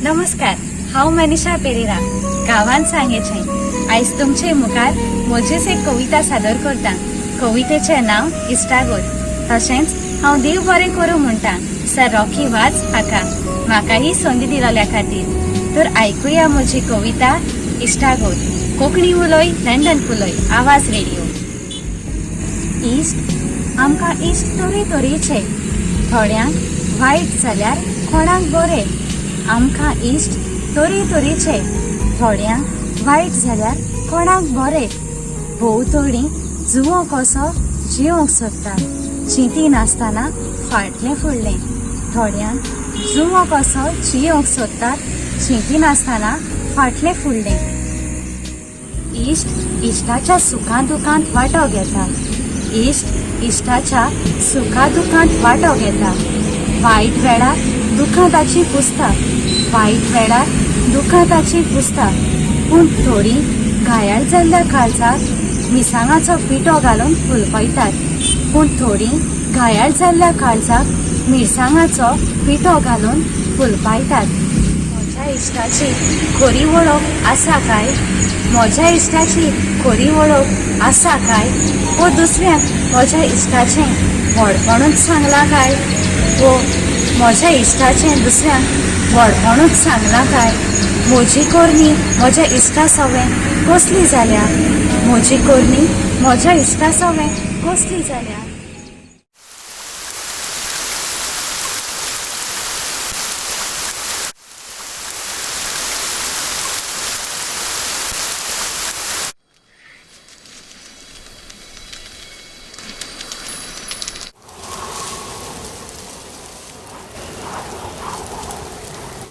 नमस्कार, हांव मनीषा पेरेरा, गांवान सांगेचें. आयज तुमचे मुखार म्हजीच एक कविता सादर करता. कवितेचें नांव इश्टागत. तशेंच हांव देव बरें करूं म्हणटा सर रॉकी वाज हाका, म्हाका ही संदी दिलेल्या खातीर. तर आयकुया म्हजी कविता इश्टागत. कोंकणी उलय, लंडन फुलय. आवाज रेडिओ. इश्ट आमकां इश्ट तरेतरेचे, थोड्यांक वायट जाल्यार कोणाक बरे. आमकां इश्ट तरेतरेचे, थोड्यांक वायट जाल्यार कोणाक बरे. भोंवतणी जुवो कसो जियोंक सोदता, चिंती नासतना फाटलें फुडलें. थोड्यांक जुवो कसो जियोंक सोदतात, चिंती नासतना फाटलें फुडलें. इश्ट इश्टाच्या सुखा दुखांत वांटो घेता. इश्ट इश्टाच्या सुखा दुखांत वांटो घेता. वायट वेळार दुखां ताची पुसता. वायट वेळार दुखां ताची पुसता. पूण थोडीं घायाळ जाल्ल्या काळजाक मिरसांगाचो पिठो घालून हुलपयतात. पूण थोडीं घायाळ जाल्ल्या काळजाक मिरसांगाचो पिठो घालून हुलपायतात. म्हज्या इश्टाची खरी वळख आसा काय? म्हज्या इश्टाची खरी वळख आसा काय? वो दुसऱ्यांक म्हज्या इश्टाचें व्हडपणूच सांगलां काय? वो म्हज्या इश्टाचें दुसऱ्यांक व्हडपणूच सांगलां काय? म्हजी करणी म्हज्या इश्टा सवें कसली जाल्या? म्हजी करणी म्हज्या इश्टा सवें कसली जाल्या?